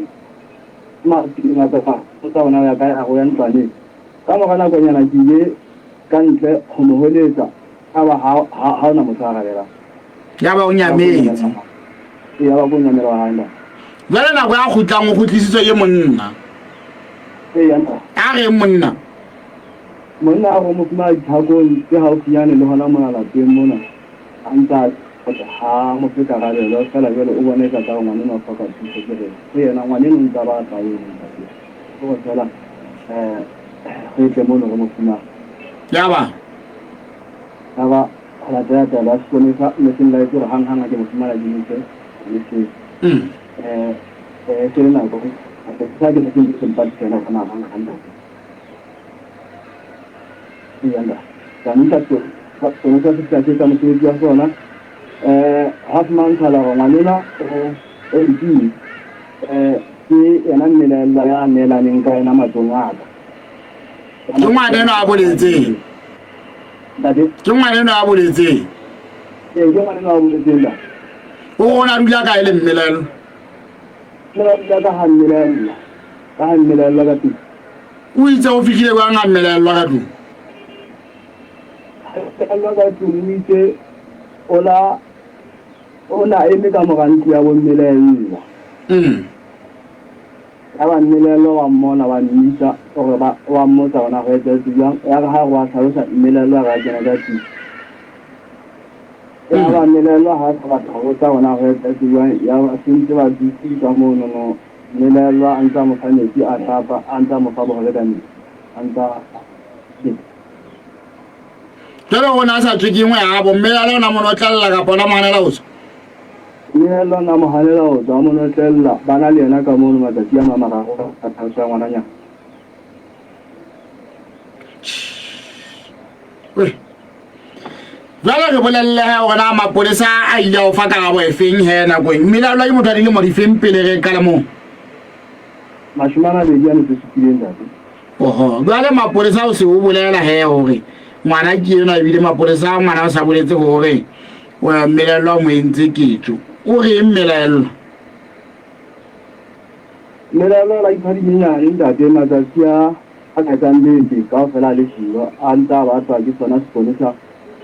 Ngaka ka botsa hore na o ya kae a re o ya ntlwaneng. Ka mora nakonyana ke ile ka ntle ho mo hweletsa yaba ha ha hona motho a arabelang. Yaba o nyametse. Ee, yaba ke o nyamela wa hae ntate. Jwale nako ya kgutlang o kgutlisitswe ke monna. Ee, ntate. A reng monna? Monna a re o mo fumana dithakong tse haufinyane le hona mona lapeng mona a ntse a. Ha mo fe karabelo, feela jwale o bona eka ka re ngwaneno o hloka thuso. Ke re ho yena, ngwaneno o ntse a batla eno ntate. Ke hore feela um re tle mono re mo fumane. Yaba? Yaba ho latela taelo ya seponesa, mme se nlaetse hore hang-hang ha ke mo fumana ke mo ise poliseng. Um e se le nako, sa ke ne se ntse se mpatisa hona hang-hang ntate. Eya ntate. Ka mo isa seponesa se fihla se etsa mosebetsi wa sona. Um ha fumantshala hore ngwanenwa o mpile um ke yena mmelaellwa ya neelaneng ka yena matsong a ka. Ke ngwanenwa a boletseng. Ntate? Ke ngwanenwa a boletseng. Ee, ke ngwanenwa a boletseng ntate. O re o ne a dula kae le mmelaellwa? O ne a dula ka ha mmelaellwa, ka ha mmelaellwa ka tlung. O itse o fihlile jwang ha mmelaellwa ka tlung? Ha mmelaellwa ka tlung o itse o la o na eme ka mora ntlo ya bo mmelaellwa. Yaba mmelaellwa wa mmona wa mmitsa hore ba wa mmotsa hore na ho etsahetse jwang. Yare ha re wa hlalosa mmelaellwa a re a kena ka tlung. Yaba mmelaellwa ha a sa batla ho botsa hore na ho etsahetse jwang. Yaba se ntse ba dutse ka monono. Mmelaellwa a ntse a mo fa metsi a hlapa, a ntse a mo fa bohobe ka metsi, a ntse a beta. Jwale o ne a sa tswe ke nngwe yabo, mmelaellwa o ne a mo notlella kapa o ne a mo hanela ho tswa? Mmelaellwa o ne a mo hanela ho tswa, a mo notlella. Ba na le yena ka mono matsatsi a mang a mararo ka tlhaloso ya ngwananyana. Jwale re bolelle he hore na mapolesa a ile a o fa karabo efeng he nakong. Mmelaellwa ke motho a dilemo difeng pele re qala moo? 27 ntate. Oho, jwale mapolesa o se o bolela he hore ngwana ke enwa ebile mapolesa ngwana o sa boletse hore mmelaellwa o mo entse ketso. O reng mmelaellwa? Mmelaellwa o la ipha dinyenyane ntate matsatsi a a ka etsang beke kaofela a le siyo, a ntse a batlwa ke sona seponesa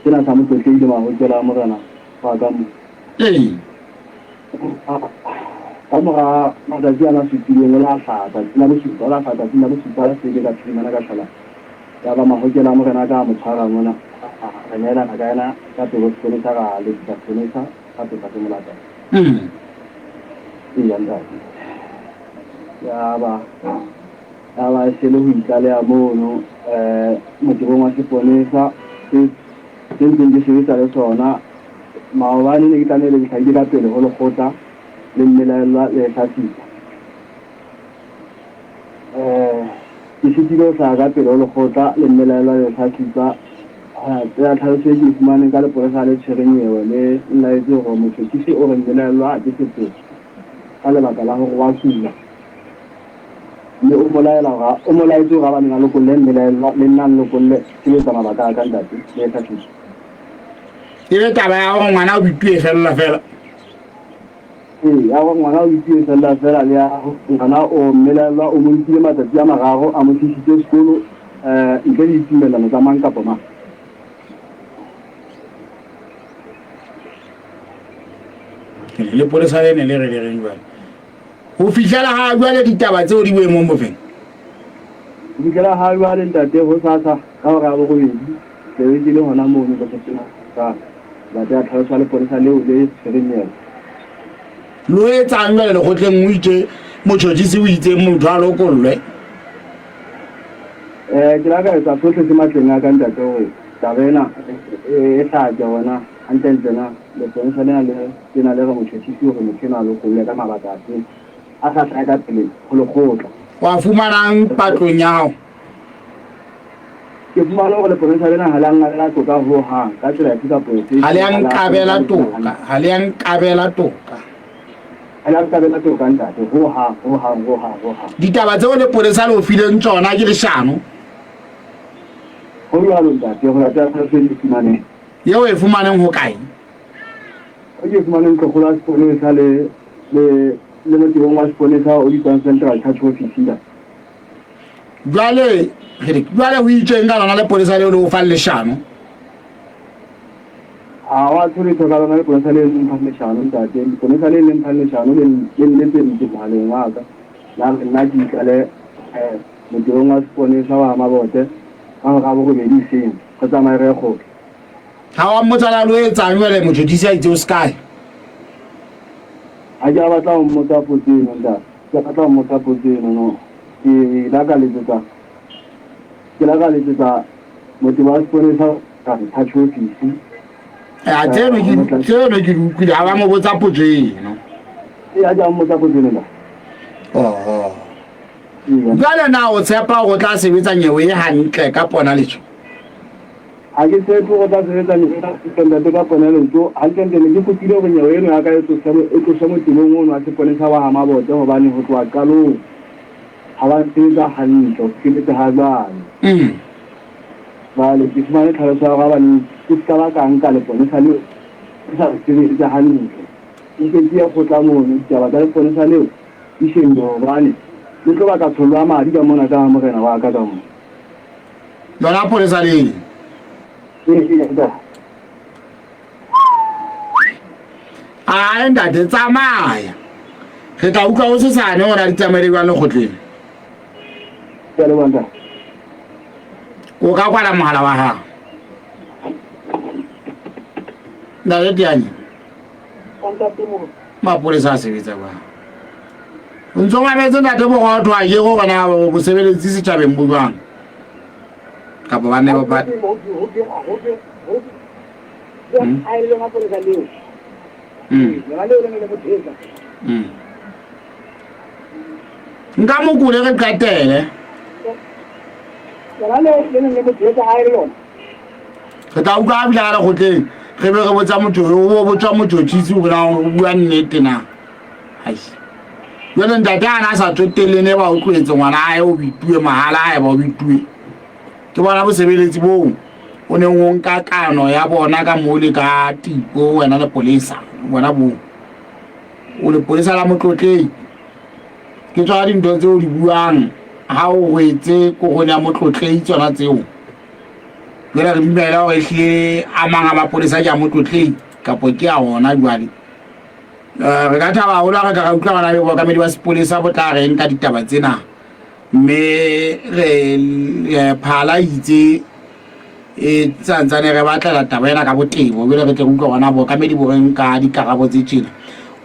sena sa Motlotlehile Mahokela a Morena wa ka mo. Ee. Ka mora matsatsi ana a supileng, o la hlaha tsatsing la bosupa, o la hlaha tsatsing la bosupa la seke ka phirimana ka shwalane. Yaba Mahokela a Morena ka a mo tshwara mona, re neelana ka yena ka pele ho seponesa, ra letsetsa seponesa, sa tlosa se mo latela. Eya ntate. Yaba. Yaba e se le ho itlaleha mono motebong wa seponesa se se ntseng ke sebetsa le sona. Maobane ne ke tlamehile ke hlahile ka pele ho lekgotla le mmelaellwa le hlatsisa. Ke sitile ho hlaha ka pele ho lekgotla le mmelaellwa le hlatsisa. Tsela tlhaloso e ke e fumaneng ka lepolesa le tshwereng nyewe le nlaetse hore motjhotjhisi o re mmelaellwa ha ke sepotso ka lebaka la hore wa kula. Mme o mo laela hore o mo laetse hore a baneng a lokolle mmelaellwa le nna a nlokolle ke lo etsa mabaka a ka ntate le tlhafiso. E be taba ya hore ngwana o bituwe fella fela. Ee, ya hore ngwana o bituwe fella fela le ya ngwana o mmelaellwa o mo nkile matsatsi a mararo a mo tlisitse sekolo ntle le ditumellano tsa mang kapa mang. Lepolesa lene le re le reng jwale? Ho fihlela ha jwale ditaba tseo di boemong bofeng? Ho fihlela ha jwale ntate, hosasa ka hora ya borobedi ke be ke le hona mono ka tsatsi la ntate a tlhalosa lepolesa leo le tshwereng nyewe. Lo etsang jwale lekgotleng? O itse motjhotjhisi o itse motho a lokollwe. Ke la ka etsa sohle se matleng a ka ntate hore taba ena e hlake hore na hantlentle na lepolesa lena le Ke na le re motjhotjhisi hore motho enwa a lokollwe ka mabaka afe a sa hlahe ka pele ho lekgotla. Wa fumanang patlong ya hao? Ke fumane hore lepolesa lena ha le a nqabela toka ho hang ka tsela efe kapa efe. Ha le a nkabela toka, ha le a nkabela toka. Ha le a nkabela toka ntate, ho hang, ho hang, ho hang, ho hang. Ditaba tseo lepolesa le o fileng tsona ke leshano. Ho jwalo ntate, ho latela tlhaloso e ke fumaneng. Eo e fumaneng ho kae? O ke fumane ntlokgolo ya seponesa le le le motebong wa seponesa o bitswang Central Charge Office ntate. Jwale re jwale ho itsweng ka lona lepolesa leo le o fang leshano? Ha wa tsho letho ka lona lepolesa le le mphang leshano ntate. Lepolesa le le mphang leshano le le nletseditse mohaleng wa ka. La re nna ke itlale motebong wa seponesa wa Mabote ka hora ya borobedi hoseng re tsamaye re ye kgotla. Ha wa mmotsa la lo etsang jwale motjhotjhisi a itse o sekae? Ha ke a batla ho mmotsa potso eno ntate. Ke batla ho mmotsa potso eno no. Ke la ka letsetsa ke la ka letsetsa motho wa seponesa ka re touch office. Ya tseno ke tseno ke di utlwile ha ba mo botsa potso eno. Ee ha ke a mmotsa potso eno ntate. Oho. Jwale na o tshepa hore o tla sebetsa nyewe e hantle ka ponaletso? Ha ke tshepe hore o tla sebetsa nyewe e hantle ntate ka ponaletso. Hantlentle ne ke kopile hore nyewe eno ya ka e tloswe motebong ono wa seponesa wa ha Mabote hobane ho tloha qalong ha ba nsebetsa hantle ho fihleletse ha jwale. Jwale ke fumane tlhaloso ya hore habaneng ke se ka ba ka nka leponesa leo ke sa sebetse hantle. Nke ke ye kgotla mono ditaba tsa leponesa leo di shebile hobane le tlo baka tshollo ya madi ka mona ka ha morena wa ka ka mona. Lona polesa leng? Ee, Ae ntate tsamaya. Re tla utlwa ho sesane hore di tsamaile jwang lekgotleng. Ke a leboha ntate. O ka kwala mohala wa hao. Ntate Tiane. Mapolesa a sebetsa jwang? O ntso mametse ntate Bogotho a ke gore na bosebeletsi setjhabeng bo jwang? Kapa ba ne ba Nka mokule re qetele. Re tla utlwa a bile a lekgotleng re be re botsa motho o botswa motjhotjhisi hore na o bua nnete na. Hai. Jwale ntate a na sa tsotelle ne ba o tlohetse ngwana hae o bituwe mahala hae ba o bituwe. Ke bona bosebeletsi boo o neng o nka kano ya bona ka mole ka tipo wena lepolesa bona boo. O lepolesa la motlotlei. Ke tswa dintho tseo di buang ha o rwetse korone ya motlotlei tsona tseo. Jwale re dumela hore ehlile a mang a mapolesa ke a motlotlei kapo ke a ona jwale. Re ka thaba haholo ha re ka ra utlwa hona le bookamedi ba sepolesa bo tla reng ka ditaba tsena. Mme re phala itse e santsane re batlela taba ena ka botebo jwale re tle re utlwe hona bookamedi bo reng ka dikarabo tse tjena.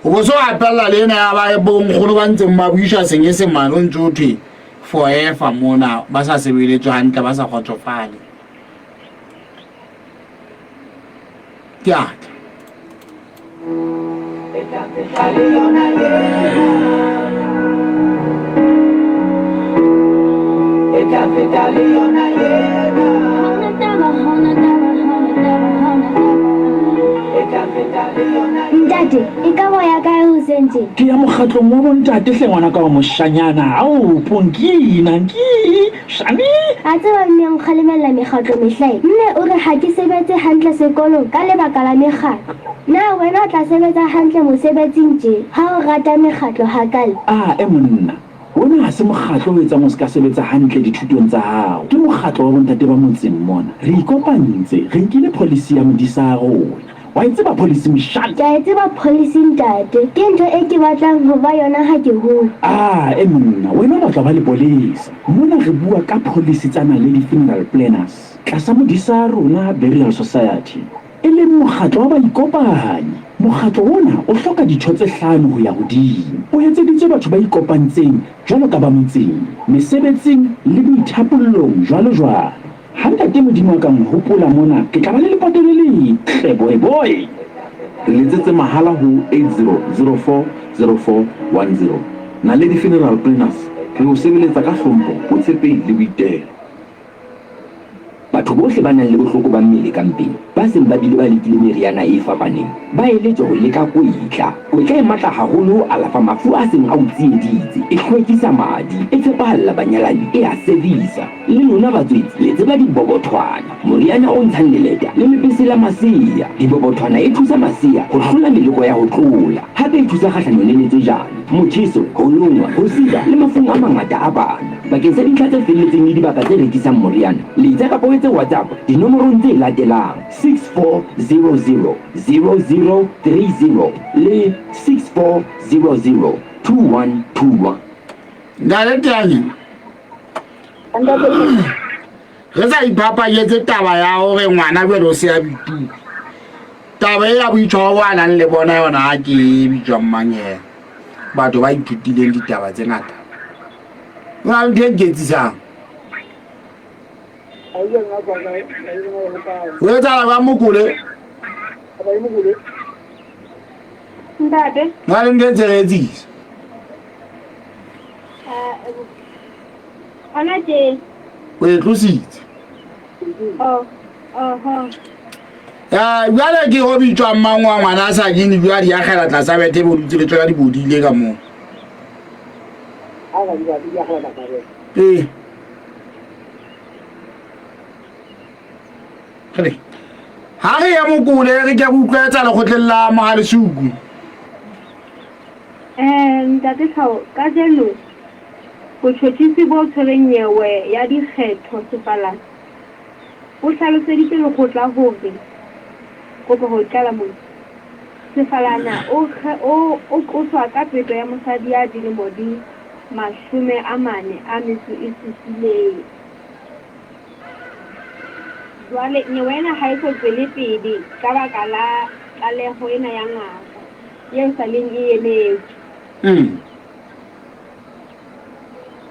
O bo so apella le ena ya ba bonkgono ba ntseng ba buiswa senyesemane o ntse o thwe forever mona ba sa sebeletswe hantle ba sa kgotsofale. Ke a tla. Ntate, e ka ba ya kae hoseng tje? Ke ya mokgatlong wa bontate hle ngwanaka wa moshanyana. Ao, Ponkina, nki, shami. A tseba mme o nkgalemella mekgatlo mehlae. Mme o re ha ke sebetse hantle sekolong ka lebaka la mekgatlo. Na wena o tla sebetsa hantle mosebetsing tje ha o rata mekgatlo hakale? A, e monna, ona ha se mokgatlo o etsang o se ka sebetsa hantle dithutong tsa hao. Ke mokgatlo wa bontate ba motseng mona. Re ikopantse, re nkile pholisi ya modisa a rona. Wa e tseba pholisi moshana? Ke a e tseba pholisi ntate. Ke ntho e ke batlang ho ba yona ha ke hola. A, e monna, wena o batla ho ba lepolesa. Mona re bua ka pholisi tsa Naledi Funeral Planners tlasa modisa a rona Burial Society, e leng mokgatlo wa baikopanyi. Mokgatlo ona o hloka ditho tse hlano ho ya hodimo. O etseditswe batho ba ikopantseng jwalo ka ba motseng, mesebetsing le boithapollong jwalo jwalo. Ha Ntate Modimo a ka nhopola mona, ke tla ba le lepato le letle, boy boy. Re letsetse mahala ho 80 04 04 10. Naledi Funeral Planners, re o sebeletsa ka hlompho, botshepehi le boitelo. Batho bohle ba nang le bohloko ba mmele ka mpeng, ba seng ba bile ba lekile meriana e fapaneng, ba eletswa ho leka kwetla. Kwetla e matla haholo ho alafa mafu a seng a o tsieditse, e hlwekisa madi, e tshepahalla banyalani, e a servisa. Le lona batswetsi le tseba dibobothwana, moriana o ntshang leleta le lepese la masea. Dibobothwana e thusa masea ho hlola meleko ya ho tlola. Hape e thusa kgahlanong le letsejane, motjheso, ho longwa, ho sika le mafung a mangata a bana. Bakeng sa dintlha tse felletseng le dibaka tse rekisang moriana, letsa kapa o etse WhatsApp dinomorong tse latelang, 6400 0030 le 6400 2121. Ntate Teanye, re sa iphapanyetse taba ya hore ngwana jwale o se a bituwe. Taba e ya boitshwaro bo a nang le bona yona ha ke e bitswang mang ena. Batho ba ithutileng ditaba tse ngata. O na le ntho e nketsisang. O etsahala jwang Mokole? Ntate. Na le ntho e ntse re etsisa. Hona tje. O e tlositse. Oh, oho. Ya, jwale ke go bitswang mang wa ngwana a sa kene jwa di akgela tlasa bethe bo dutse le tsona di bodile ka moo. Ee. Re ha re ya mokole re ke go utlwetsa lekgotleng la Mohalesuku. Eh, ntate Tlhao, kajeno botjhotjhisi bo tshwereng nyewe ya dikgetho Sefalana bo hlaloseditse lekgotla hore, kopa ho qala mona, Sefalana o o o qoswa ka peto ya mosadi ya dilemo di 47. Jwale nyewe ena ha e so tswele pele ka baka la tlaleho ena ya ngaka eo sa leng e emetswe.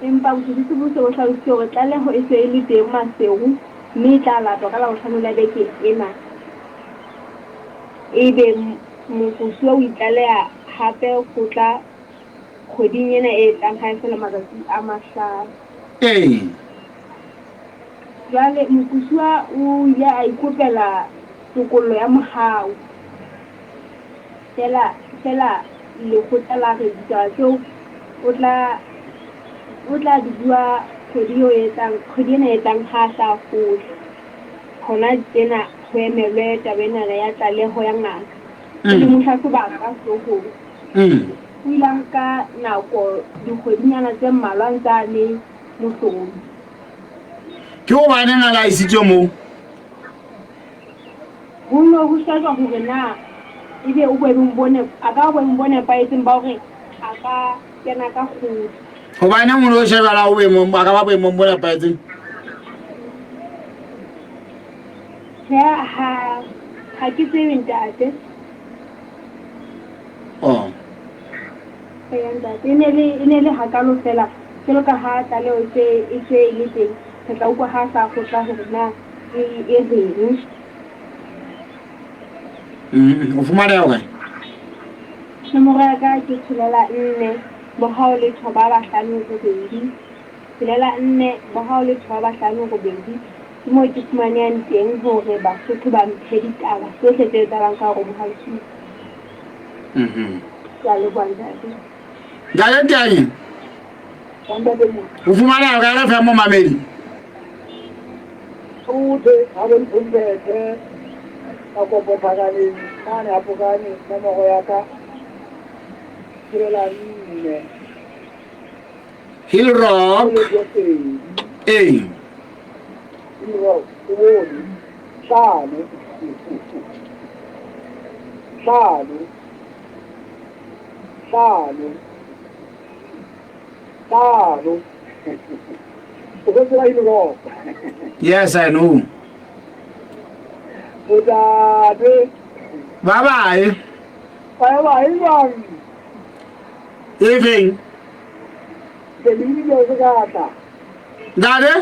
Empa botjhotjhisi bo se bo hlalositse hore tlaleho e se e le teng Maseru mme e tla latwa ka Labohlano la beke ena. Ebe moqosuwa o itlaleha hape kgotla kgweding ena e tlang ha e fela matsatsi a mahlano. Ee. Jwale moqosuwa o ile a ikopela tokollo ya mohau. Feela, feela lekgotla la re ditaba tseo o tla, o tla di bua kgwedi eo e tlang, kgwedi ena e tlang ha a tla kgotla. Hona tjena ho emelwe taba ena ya tlaleho ya ngaka. E le mo hlahloba ka hloohong. O ile a nka nako dikgwedinyana tse mmalwa a ntse a le mohlodi. Ke hobaneng a ne a isitswe moo? Ho ne ho shejwa hore na ebe o boemong bo a ka ba boemong bo nepahetseng ba hore a ka kena ka kgotla. Hobaneng ho ne ho shejwa na o boemong, a ka ba boemong bo nepahetseng? Tjhe, ha, ha ke tsebe ntate. Oh. Eya ntate, e ne le, e ne le hakalo feela jwalo ka ha tlaleho e se, e se e le teng. Re tla utlwa ha a sa kgotla hore na e, e reng. O fumaneha ho kae? Nomoro ya ka ke 64 0 9 5 8. 64 0 9 5 8. Ke moo ke fumanehang teng hore Basotho ba mphe ditaba tsohle tse etsahalang ka hare ho Mohalesuku. Ke a leboha ntate. Ntate Teanye, o fumaneha kae re fe momamedi? Thuthe ha bo Mphethe Makopo Thakaneng mane ha Pokane nomoro ya ka 64. Hill Rock. Ee. Hill Rock o bone hlano hlano hlano hlano. O se tseba Hill Rock? Yes, I know. Ntate. Bye bye. Bye bye jwang? E feng? Ke le ile se ka tla. Ntate?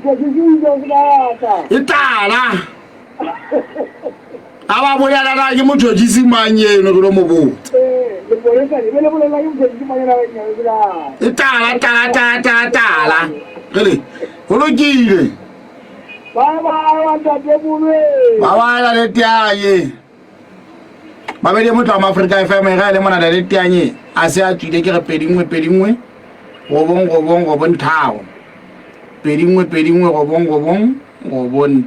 Ke ke ile se ka tla. E tala. A ba bolela na ke motho ke se mang eno ke lo mo botsa. Eh, le polesa le le bolela ke motho ke mang ena ke se ka. E tala tala tala tala tala. Re le ho lokile. Bye bye wa ntate Bolwe. Bye bye la le tianye. Babedi motho wa Afrika FM e ga le mona le teanye a se a tswile ke re 2 1 2 1 9 9 9 3 2 1 2 1 9 9 9.